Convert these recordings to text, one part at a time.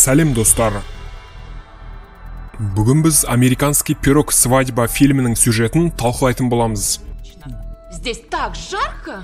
Сәлем, достар! Бүгін біз «Американский пирог. Свадьба» фильмінің сюжетін талқылайтын боламыз. Здесь так жарко.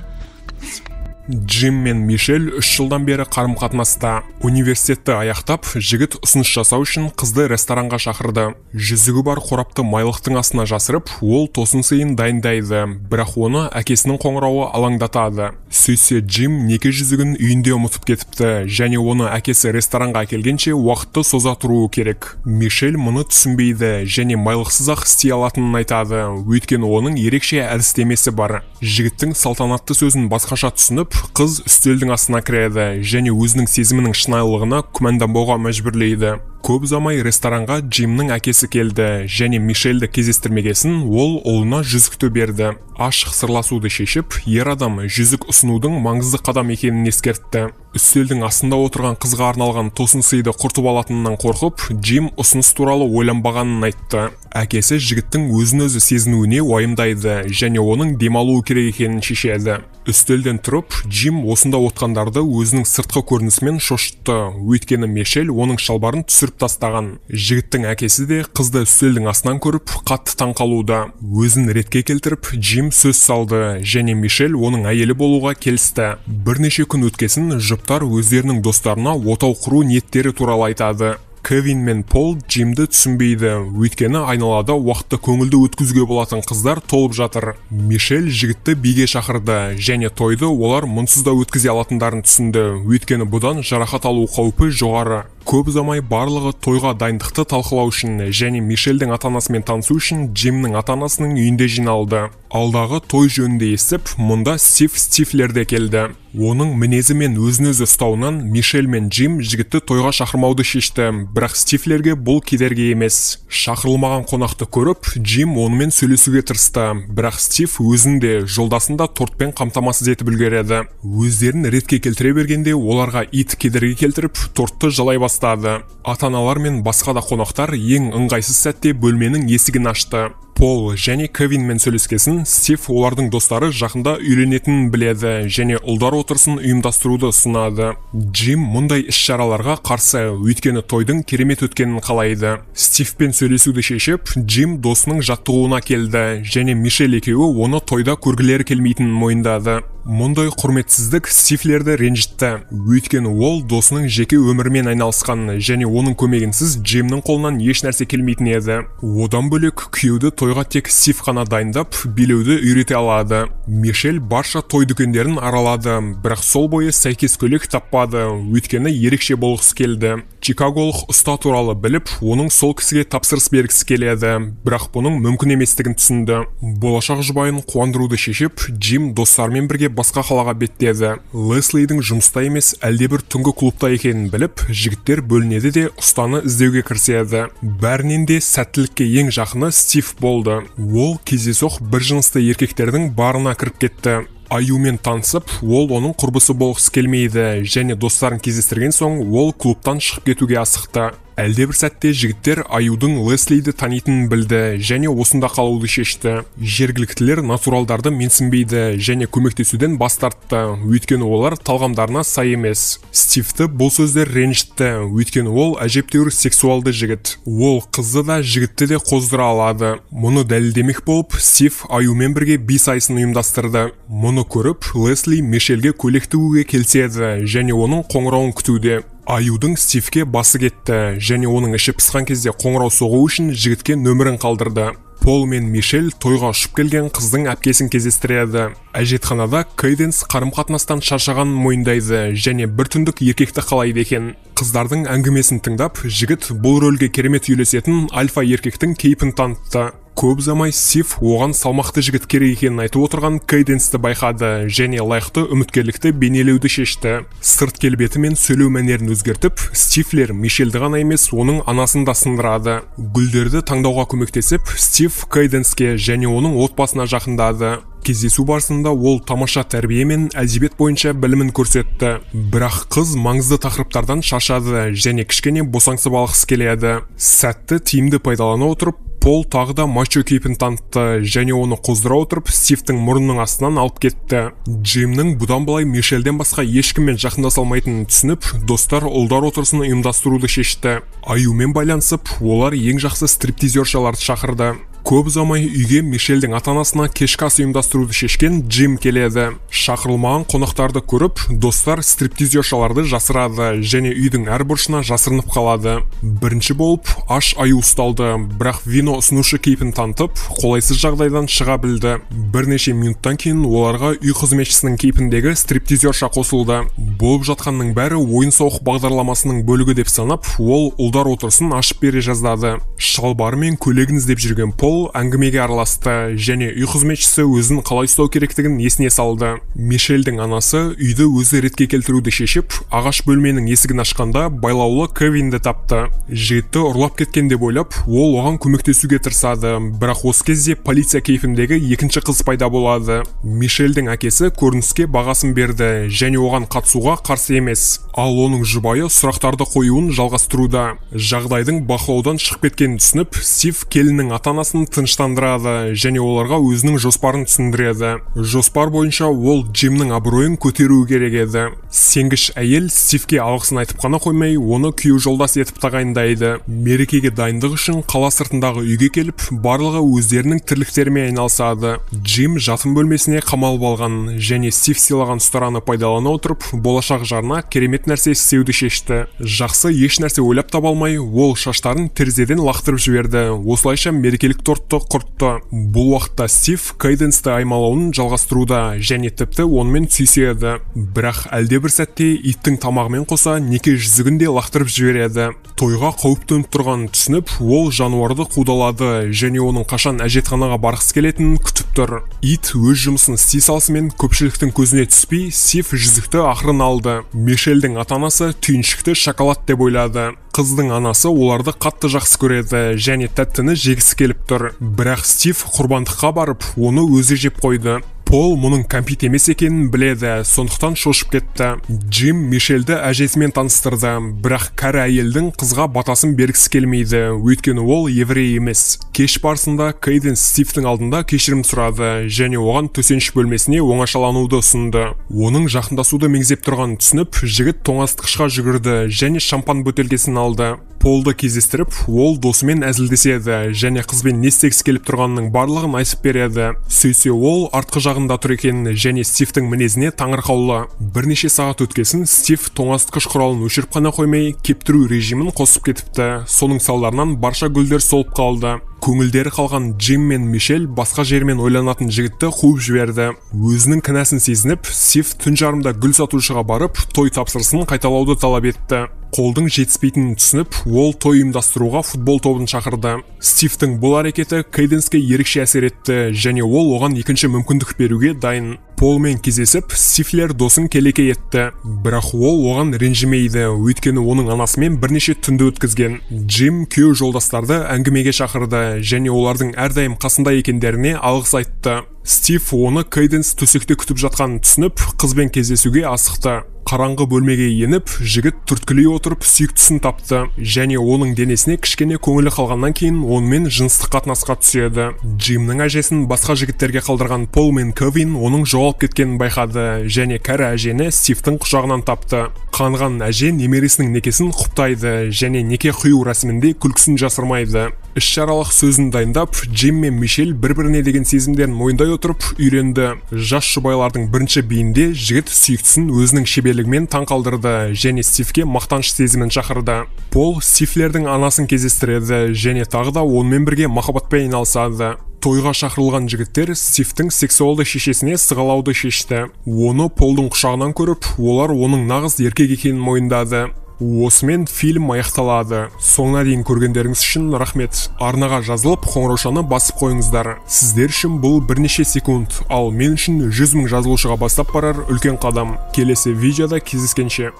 Джим мен Мишель 3 жылдан бері қарым-қатынаста. Университетті аяқтап, жігіт ұсыныс жасау үшін қызды ресторанға шақырды. Жүзігі бар қорапты майлықтың астына жасырып, ол тосын сыйын дайындайды, бірақ оны әкесінің қоңырауы алаңдатады. Сөйтсе, Джим неке жүзігін үйінде ұмытып кетіпті және оны әкесі ресторанға әкелгенше уақытты соза тұруы керек. Мишель мұны түсінбейді және майлықсыз ақ істей алатынын айтады, өйткені оның ерекше әдістемесі бар. Жігіттің салтанатты сөзін басқаша түсініп, қыз үстелдің астына кіреді және өзінің сезімінің шынайылығына күмәнданбауға мәжбүрлейді. Көп ұзамай ресторанға Джимнің әкесі келді және Мишельді кездестірмегесін, ол ұлына жүзікті берді. Ашық сырласуды шешіп, ер адам жүзік ұсынудың маңызды қадам екенін ескертті. Үстелдің астында отырған қызға арналған тосын сыйды құртып алатынынан қорқып, Джим ұсыныс туралы ойланбағанын айтты. Әкесі жігіттің өзін өзі сезінуіне уайымдайды және оның демалуы керек екенін шешеді. Үстелден тұрып, Джим осында отқандарды өзінің сыртқы көрінісімен шошытты, өйткені Мишель оның шалбарын түсіріп тастаған. Жігіттің әкесі де қызды үстелдің астынан көріп, қатты таң қалуда. Өзін ретке келтіріп, Джим сөз салды және Мишель оның әйелі болуға келісті. Бірнеше күн өткесін, жұптар өздерінің достарына отау құру ниеттері туралы айтады. Кевин мен Пол Джимді түсінбейді, өйткені айналада уақытты көңілді өткізуге болатын қыздар толып жатыр. Мишель жігітті биге шақырды және тойды олар мұнсыз да өткізе алатындарын түсінді, өйткені бұдан жарақат алу қаупі жоғары. Көп ұзамай барлығы тойға дайындықты талқылау үшін және Мишельдің ата-анасымен танысу үшін Джимнің ата-анасының үйінде жиналды. Алдағы той жөнінде естіп, мұнда Стив Стифлер де келді. Оның мінезі мен өзін-өзі ұстауынан Мишель мен Джим жігітті тойға шақырмауды шешті, бірақ Стифлерге бұл кедергі емес. Шақырылмаған қонақты көріп, Джим онымен сөйлесуге тырысты, бірақ Стив өзін де, жолдасын да тортпен қамтамасыз етіп үлгереді. Өздерін ретке келтіре бергенде, оларға ит кедергі келтіріп, тортты жалай бастады. Ата-аналар мен басқа да қонақтар ең ыңғайсыз сәтте бөлменің есігін ашты. Пол және Кевинмен сөйлескесін, Стив олардың достары жақында үйленетінін біледі және ұлдар отырысын ұйымдастыруды ұсынады. Джим мұндай іс-шараларға қарсы, өйткені тойдың керемет өткенін қалайды. Стивпен сөйлесуді шешіп, Джим досының жаттығуына келді және Мишель екеуі оны тойда көргілері келмейтінін мойындады. Мұндай құрметсіздік Стифлерді ренжітті, өйткені ол досының жеке өмірімен айналысқан және оның көмегінсіз Джимнің қолынан еш нәрсе келмейтін еді. Одан бөлек, күйеуді тойға тек Стив қана дайындап, билеуді үйрете алады. Мишель барша той дүкендерін аралады, бірақ сол бойы сәйкес көйлек таппады, өйткені ерекше болғысы келді. Чикаголық ұста туралы біліп, оның сол кісіге тапсырыс бергісі келеді, бірақ бұның мүмкін еместігін түсінді. Болашақ жұбайын қуандыруды шешіп, Джим достарымен бірге басқа қалаға беттеді. Леслидің жұмыста емес, әлдебір түнгі клубта екенін біліп, жігіттер бөлінеді де ұстаны іздеуге кіріседі. Бәрінен де сәттілікке ең жақыны Стив болды. Ол кездейсоқ бір жынысты еркектердің барына кіріп кетті. Аюмен танысып, ол оның құрбысы болғысы келмейді және достарын кездестірген соң, ол клубтан шығып кетуге асықты. Әлдебір сәтте жігіттер Аюдың Леслиді танитынын білді және осында қалуды шешті. Жергіліктілер натуралдарды менсінбейді және көмектесуден бас тартты, өйткені олар талғамдарына сай емес. Стивті бұл сөздер ренжітті, өйткені ол әжептәуір сексуалды жігіт. Ол қызды да, жігітті де қоздыра алады. Мұны дәлелдемек болып, Стив Аюмен бірге би сайысын ұйымдастырды. Мұны көріп, Лесли Мишельге көйлек тігуге келіседі және оның қоңырауын күтуде. Аюдың Стивке басы кетті және оның іші пысқан кезде қоңырау соғу үшін жігітке нөмірін қалдырды. Пол мен Мишель тойға ұшып келген қыздың әпкесін кездестіреді. Әжетханада Кейденс қарым-қатынастан шаршағанын мойындайды және бір түндік еркекті қалайды екен. Қыздардың әңгімесін тыңдап, жігіт бұл рөлге керемет үйлесетін альфа еркектің кейпін танытты. Көп ұзамай Стив оған салмақты жігіт керек екенін айтып отырған Кейденсті байқады және лайықты үміткерлікті бейнелеуді шешті. Сырт келбеті мен сөйлеу мәнерін өзгертіп, Стифлер Мишельді ғана емес, оның анасын да сындырады. Гүлдерді таңдауға көмектесіп, Стив Кейденске және оның отбасына жақындады. Кездесу барысында ол тамаша тәрбие мен әдебиет бойынша білімін көрсетті. Бірақ қыз маңызды тақырыптардан шаршады және кішкене босаңсып алғысы келеді. Сәтті тиімді пайдалана отырып, Пол тағы да мачо кейпін танытты және оны қоздыра отырып Стивтің мұрнының астынан алып кетті. Джимнің бұдан былай Мишельден басқа ешкіммен жақындаса алмайтынын түсініп, достар ұлдар отырысын ұйымдастыруды шешті. Аюмен байланысып, олар ең жақсы стриптизершаларды шақырды. Көп ұзамай үйге Мишельдің ата-анасына кешкі ас ұйымдастыруды шешкен Джим келеді. Шақырылмаған қонақтарды көріп, достар стриптизершаларды жасырады және үйдің әр бұрышына жасырынып қалады. Бірінші болып аш аю ұсталды, бірақ вино ұсынушы кейпін танытып, қолайсыз жағдайдан шыға білді. Бірнеше минуттан кейін оларға үй қызметшісінің кейпіндегі стриптизерша қосылды. Болып жатқанның бәрі ойын-сауық бағдарламасының бөлігі деп санап, ол ұлдар отырысын ашып бере жаздады. Шалбары мен көйлегін іздеп жүрген Пол әңгімеге араласты және үй қызметшісі өзін қалай ұстау керектігін есіне салды. Мишельдің анасы үйді өзі ретке келтіруді шешіп, ағаш бөлменің есігін ашқанда байлаулы Кевинді тапты. Жігітті ұрлап кеткен деп ойлап, ол оған көмектесуге тырысады, бірақ осы кезде полиция кейпіндегі екінші қыз пайда болады. Мишельдің әкесі көрініске бағасын берді және оған қатысуға қарсы емес, ал оның жұбайы сұрақтарды қоюын жалғастыруда. Жағдайдың бақылаудан шығып кеткенін түсініп, Стив келіннің ата-анасын тыныштандырады және оларға өзінің жоспарын түсіндіреді. Жоспар бойынша ол Джимнің абыройын көтеруі керек еді. Сенгіш әйел Стивке алғысын айтып қана қоймай, оны күйеу жолдас етіп тағайындайды. Мерекеге дайындық үшін қала сыртындағы үйге келіп, барлығы өздерінің тірліктерімен айналысады. Джим жатын бөлмесіне қамалып алған және Стив сыйлаған ұстараны пайдалана отырып, болашақ жарына керемет нәрсе істеуді шешті. Жақсы еш нәрсе ойлап таба алмай, ол шаштарын терезеден лақтырып жіберді. Осылайша мерекелік тортты құртты. Бұл уақытта Стив Кейденсті аймалауын жалғастыруда және тіпті онымен сүйіседі. Бірақ әлде бір сәтте иттің тамағымен қоса неке жүзігін де лақтырып жібереді. Тойға қауіп төніп тұрғанын түсініп, ол жануарды қудалады және оның қашан әжетханаға барғысы келетінін күтіп тұр. Ит өз жұмысын істей салысымен көпшіліктің көзіне түспей, Стив жүзікті ақырын алды. Мишельдің ата-анасы түйіншікті шоколад деп ойлады. Қыздың анасы оларды қатты жақсы көреді және тәттіні жегісі келіп тұр. Бірақ Стив құрбандыққа барып, оны өзі жеп қойды. Пол мұның кәмпит емес екенін біледі, сондықтан шошып кетті. Джим Мишельді әжесімен таныстырды, бірақ кәрі әйелдің қызға батасын бергісі келмейді, өйткені ол еврей емес. Кеш барысында Кейден Стивтің алдында кешірім сұрады және оған төсеніш бөлмесіне оңашалануды ұсынды. Оның жақындасуды меңзеп тұрғанын түсініп, жігіт тоңазытқышқа жүгірді және шампан бөтелкесін алды. Полды кездестіріп, ол досымен әзілдеседі және қызбен не істегісі келіп тұрғанының барлығын айтып береді. Сөйтсе ол артқы жағында тұр екен және Стивтің мінезіне таңырқаулы. Бірнеше сағат өткесін Стив тоңазытқыш құралын өшіріп қана қоймай, кептіру режимін қосып кетіпті. Соның салдарынан барша гүлдер солып қалды. Көңілдері қалған Джим мен Мишель басқа жермен ойланатын жігітті қуып жіберді. Өзінің кінәсін сезініп, Стив түн жарымда гүл сатушыға барып, той тапсырысын қайталауды талап етті. Қолдың жетіспейтінін түсініп, ол той ұйымдастыруға футбол тобын шақырды. Стивтің бұл әрекеті Кейденске ерекше әсер етті және ол оған екінші мүмкіндік беруге дайын. Полмен кездесіп, Стивлер досын келеке етті. Бірақ ол оған ренжімейді, өйткені оның анасымен бірнеше түнді өткізген. Джим күйеу жолдастарды әңгімеге шақырды және олардың әрдайым қасында екендеріне алғыс айтты. Стив оны Кейденс төсекте күтіп жатқанын түсініп, қызбен кездесуге асықты. Қараңғы бөлмеге еніп, жігіт түрткілей отырып сүйіктісін тапты және оның денесіне кішкене көңілі қалғаннан кейін онымен жыныстық қатынасқа түседі. Джимнің әжесін басқа жігіттерге қалдырған Пол мен Кевин оның жоғалып кеткенін байқады және кәрі әжені Стивтің құшағынан тапты. Қанған әже немересінің некесін құптайды және неке қию рәсімінде күлкісін жасырмайды. Іс-шаралық сөзін дайындап, Джим мен Мишель бір-біріне деген сезімдерін мойындай отырып үйренді. Жас жұбайлардың бірінші биінде жігіт сүйіктісін өзінің шеберлігімен таң қалдырды және Стивке мақтаныш сезімін шақырды. Пол Стивлердің анасын кездестіреді және тағы да онымен бірге махаббатпен айналысады. Тойға шақырылған жігіттер Стивтің сексуалды шешесіне сығалауды шешті. Оны Полдың құшағынан көріп, олар оның нағыз еркек екенін мойындады. Осымен фильм аяқталады. Соңына дейін көргендеріңіз үшін рахмет. Арнаға жазылып, қоңыраушаны басып қойыңыздар. Сіздер үшін бұл бірнеше секунд, ал мен үшін 100 000 жазылушыға бастап барар үлкен қадам. Келесі видеода кездескенше.